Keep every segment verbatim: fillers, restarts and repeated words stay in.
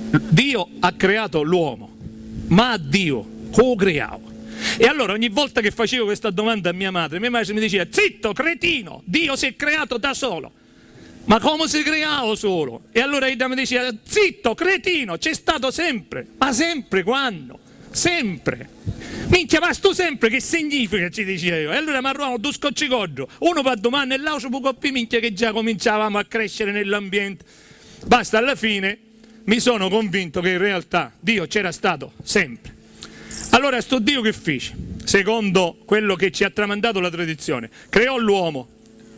Dio ha creato l'uomo, ma a Dio cu criau? E allora ogni volta che facevo questa domanda a mia madre, mia madre mi diceva: "Zitto, cretino, Dio si è creato da solo." "Ma come si creava solo?" E allora ella mi diceva: "Zitto, cretino, c'è stato sempre." "Ma sempre quando?" "Sempre." "Minchia, ma stu sempre che significa?" ci diceva io. E allora mi arruvavano due scocci coddu, uno per domani e l'altro per coppì, minchia, che già cominciavamo a crescere nell'ambiente. Basta, alla fine mi sono convinto che in realtà Dio c'era stato sempre. Allora, sto Dio che fece? Secondo quello che ci ha tramandato la tradizione, creò l'uomo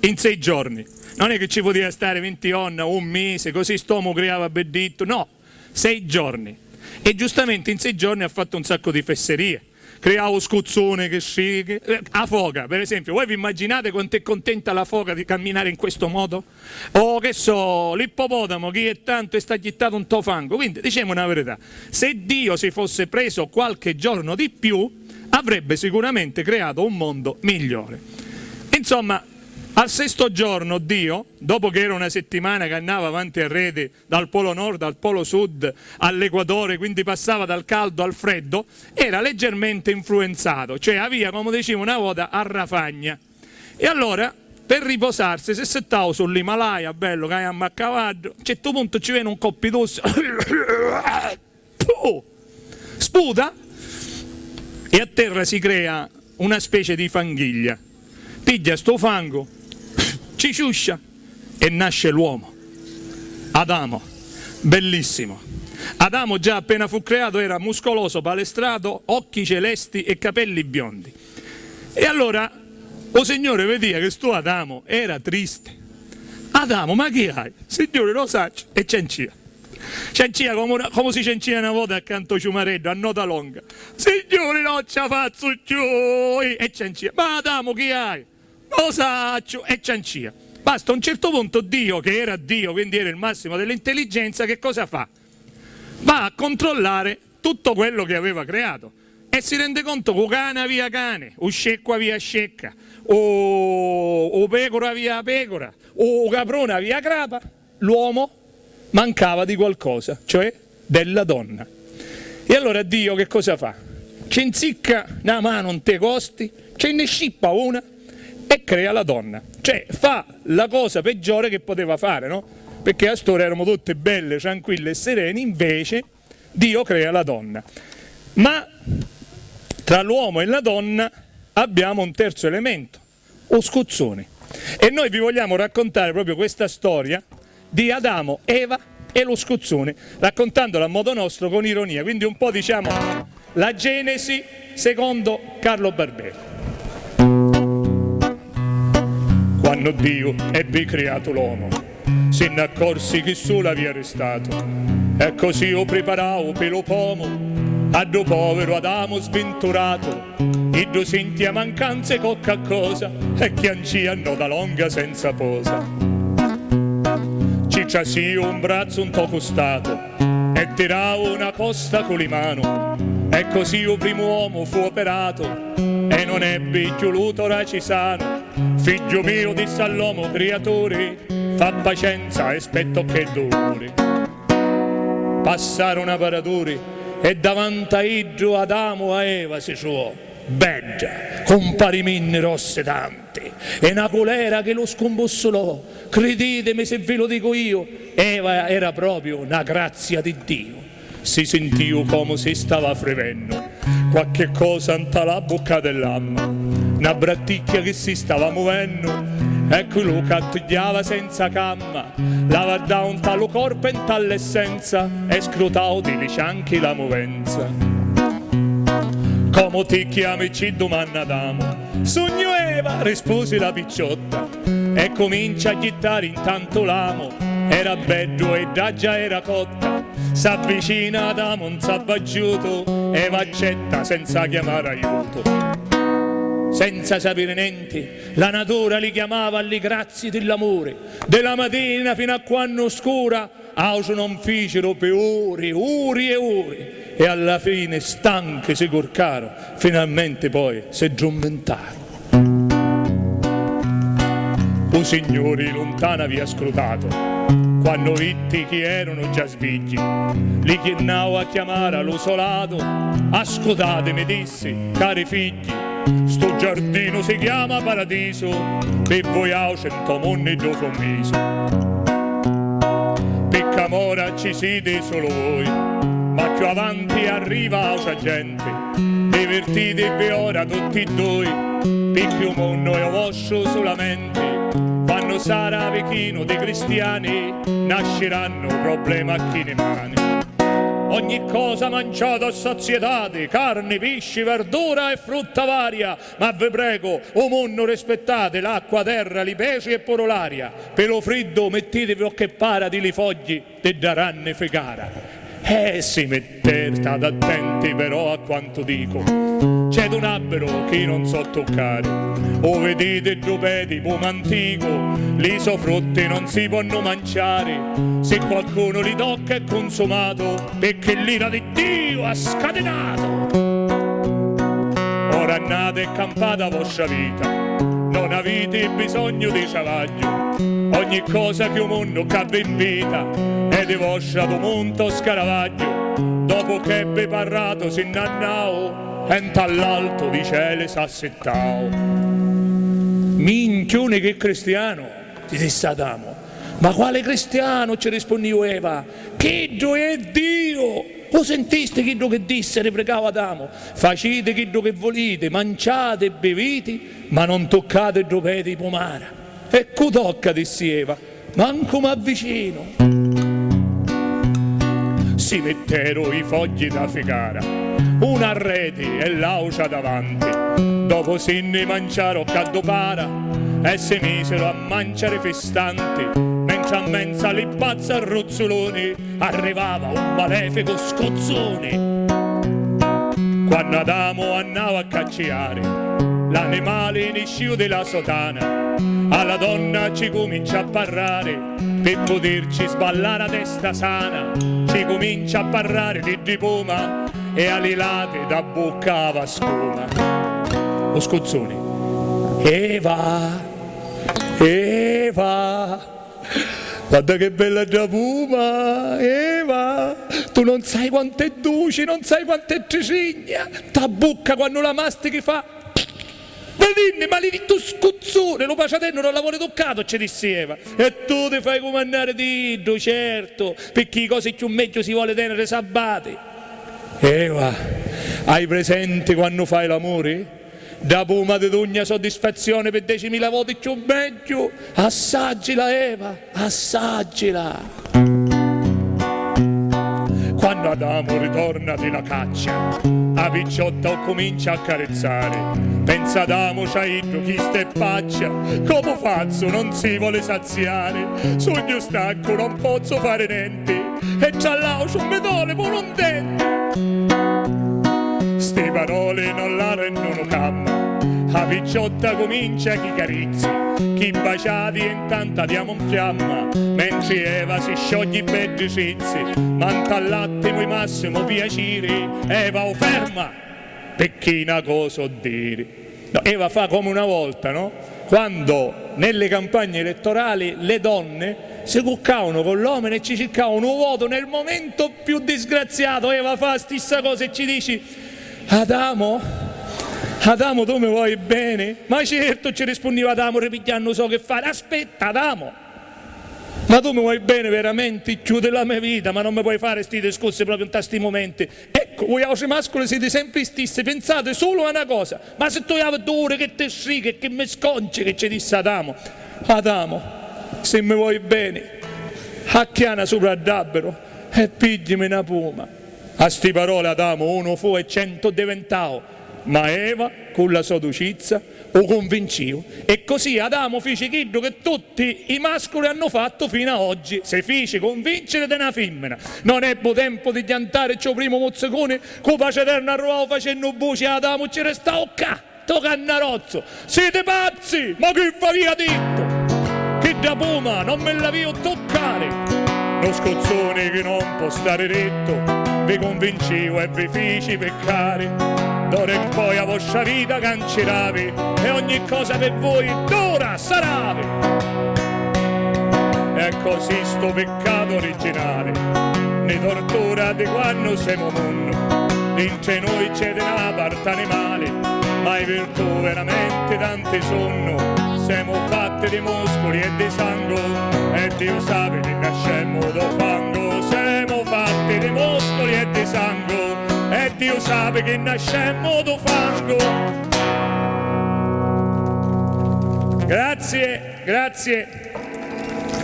in sei giorni. Non è che ci poteva stare venti giorni, un mese, così st'uomo creava beditto, no, sei giorni. E giustamente in sei giorni ha fatto un sacco di fesserie. Creava un scuzzone che sci-, che, eh, a foca, per esempio, voi vi immaginate quanto è contenta la foca di camminare in questo modo? O che so, l'ippopotamo chi è tanto e sta gittato un to fango. Quindi, diciamo una verità, se Dio si fosse preso qualche giorno di più, avrebbe sicuramente creato un mondo migliore. Insomma, al sesto giorno Dio, dopo che era una settimana che andava avanti e arrete dal polo nord al polo sud, all'equatore, quindi passava dal caldo al freddo, era leggermente influenzato, cioè avia, come diciamo una vota, a rafagna. E allora, per riposarsi, si sittau sull'Himalaya, bello, caiammu a cavaddu, a un certu puntu ci veni un coppu di tossi, sputa, e a terra si crea una specie di fanghiglia. Pigghia stu fangu, ci ciuscia e nasce l'uomo. Adamo, bellissimo. Adamo già appena fu creato era muscoloso, palestrato, occhi celesti e capelli biondi. E allora u Signore vidia che stu Adamo era triste. "Adamo, ma chi hai?" "Signore, lo saccio." E ciancia. Ciancia comu, comu si ciancia una vota accanto a ciumareddu, a nota longa. "Signore, non ce la fazzu cchiù!" E ciancia. "Ma Adamo, chi hai?" "Lo saccio." E ciancia. Basta, a un certo punto Dio, che era Dio, quindi era il massimo dell'intelligenza, che cosa fa? Va a controllare tutto quello che aveva creato e si rende conto che u cane avia cane, u sceccu avia scecca, u, u pecuru avia pecura, u, u caprone avia crapa, l'uomo mancava di qualcosa, cioè della donna. E allora Dio che cosa fa? Ci nzicca na manu nte costi, ce nne scippa una e crea la donna. Cioè fa la cosa peggiore che poteva fare, no? Perché a st'ora eramo tutti belli, tranquilli e sereni, invece Dio crea la donna. Ma tra l'uomo e la donna abbiamo un terzo elemento, u scuzzuni. E noi vi vogliamo raccontare proprio questa storia di Adamo, Eva e lu scuzzuni, raccontandola a modo nostro con ironia, quindi un po', diciamo, la Genesi secondo Carlo Barbero. Quannu Diu ebbi criatu l'omu, si nn'accorsi chi sulu avia ristatu, e così u priparau pi lu pomu a ddu poviru Adamu svinturatu. Iddu sintia mancanza 'i cocca cosa e chiancia a nota longa senza posa. Ci trasiu un brazzu nto custatu e tirau una costa cu li manu, e così u primu omu fu operatu e non ebbi cchiù lu toraci sanu. Figghiu miu, dissi all'omu, criaturi, fa pacenza e spetta cch'è duri. Passaru na para d'uri e davanti a iddu Adamu a Eva si truò, bedda, cu 'n pari minni rossi tanti, e na culera chi lu scumbussulò. Criditimi si vi lu dicu iu, Eva era propriu na grazia di Diu. Si sintiu comu si stava frivennu qualche cosa nta la bucca dell'amma, na bratticchia chi si stava muvennu, e cu lu cattigghiava senza camma, la vardau nta lu corpu e nta l'essenza e scrutau di li cianchi la muvenza. Comu ti chiami? Ci dumanna Adamu. Sugnu Eva, rispusi la picciotta, e cumincia a jittari ntantu l'amu. Era beddu e idda già era cotta. S'avvicina Adamu nzabbagghiutu, Eva accetta senza chiamari aiutu. Senza sapiri nenti, la natura li chiamava a li grazii di l'amuri. Di la matina finu a quannu scura, autru non ficiru pi uri, uri e uri, e alla fini stanchi si curcaru, finalmenti poi si ddummintaru. U Signuri luntanu avia scrutatu, Quannu vitti chi erunu già svigghi, li chinnau a chiamari a lu so latu. Ascutati, mi dissi, cari figghi, stu giardinu si chiama paradisu, pi vuiautri nto munnu iddu fu misu. Picca mora ci siti sulu vui, ma cchiù avanti arriva autra genti. Divirtitivi ora tutti e dui, picchì u munnu è u vostru sulamenti. Quannu saravi chinu di cristiani, nascirannu problemi a chini mani. Ogni cosa manciata a sazietati, carni, pisci, verdura e frutta varia, ma vi pregu, u munnu rispettati, l'acqua, a terra, li petri e puru l'aria. Pi lu friddu mittitivi occhi e para di li fogghi di dda ranni figara. Eh, si mi State attenti però a quantu dicu, c'è d'un abbiru chi non so tuccari. U viditi ddu pedi pumu anticu, li so frutti non si ponnu manciari, si qualcunu li tocca è cunsumatu, picchì l'ira di Diu ha scatinatu. Ora annate e campate a vostra vita, non aviti bisognu di travagghiu. Ogni cosa chi u munnu ccà vi invita è di vostra du munta o scaravagghiu. Dopu ch'ebbi parratu si nn'annau e nta l'altu di celi s'assittau. Minchiuni, chi cristianu! Ci dissi Adamu. Ma quali cristianu? Ci rispunniu Eva. Chiddu è Diu! U sintisti chiddu chi dissi? Ripricau Adamu. Faciti chiddu chi vuliti, manciati e biviti, ma non tuccati ddu pedi i pumara. E cu tocca? Dissi Eva. Mancu m'avvicinu. Si mitteru i fogghi dâ figara, una arreti e l'autra davanti. Dopu si nni manciaru ccà ddu para e si misiru a manciari fistanti, mentri a menzu a li bazzi arruzzuluni arrivava un maleficu scuzzuni. Quannu Adamu annau a cacciari, l'animali nisciu di la so tana, a la donna ci cumincia a parrari, pi pudirci sballari a testa sana, ci cumincia a parrari di ddi puma e a li lati dâ bucca ava scuma. U scuzzuni. Eva! Eva! Guarda che bella dda puma, Eva! Tu non sai quant'è duci, non sai quant'è tritrigna! Nta bucca quannu la mastichi fa. Vidinni, maledittu scuzzuni, lu patratennu non l'avori tuccatu, ci dissi Eva. E tu ti fai cumannari di iddu, certu, picchì i cosi cchiù megghiu si voli teniri sabbati. Eva, hai presenti quannu fai l'amuri? Dda puma ti dugna soddisfazioni pi decimila voti cchiù megghiu. Assaggila, Eva, assaggila. Quannu Adamu ritorna di la caccia, a picciotta u cumincia a carizzari. Pensa Adamu, c'ha iddu, chista è paccia, comu fazzu, non si voli saziari. Sugnu stancu, non pozzu fari nenti. E tra l'autu mi doli puru un denti. Sti paroli non la rennunu camma. A picciotta cumincia chi carizzi, chi baciati e intantu Adamu nfiamma, mentri Eva si sciogli i beddi trizzi, ma nta l'attimu i massimu piaciri, Eva u ferma, picchì na cosa o diri. No, Eva fa come una volta, no? Quando nelle campagne elettorali le donne si cuccavano con l'omini e ci circavano un voto nel momento più disgraziato, Eva fa la stessa cosa e ci dici: "Adamo, Adamo, tu mi vuoi bene?" "Ma certo", ci rispunniva Adamo ripigghiannu so che fari. "Aspetta, Adamo, ma tu mi vuoi bene veramente? Chiudi la mia vita, ma non mi puoi fare sti discorsi proprio in sti momenti." "Ecco, vuiautri masculi siti sempri i stissi, pinsati sulu a na cosa, ma si tu havi duri chi ti strica e chi mi sconci", chi ci dissi Adamu. "Adamu, si mi voi beni, acchiana supra add'abbiru e piggimi na puma." A sti paroli Adamu unu fu e centu diventau, ma Eva, cu la so ducizza, u cunvinciu, e così Adamu fici chiddu chi tutti i masculi hannu fattu finu a oggi, si fici cunvinciri di na fimmina. Non ebbu tempu di chiantari ccu primu muzzicuni, cu Patreternu arrivau facennu buci, Adamu ci restau ccà, to cannarozzu. Siti pazzi? Ma chi v'avia dittu? Chidda puma non mi l'avìu tuccari! Nu scuzzuni chi non po stari rittu, vi cunvinciu e vi fici piccari. D'ora in poi a vostra vita canciravi e ogni cosa pi vui dura saravi. E Ecco, si stu piccatu originali ni tortura di quannu semu munnu. Dintre noi c'è di na parte animali, ma i virtù veramente tanti sunnu. Semu fatti di musculi e di sangu, e Diu sapi chi nascemmu do fangu. Semu fatti di musculi e di sangu, e Diu sapi chi nascemmu do fangu. Grazie, grazie.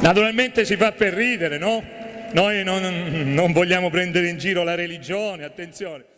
Naturalmente si fa per ridere, no? Noi non, non vogliamo prendere in giro la religione, attenzione.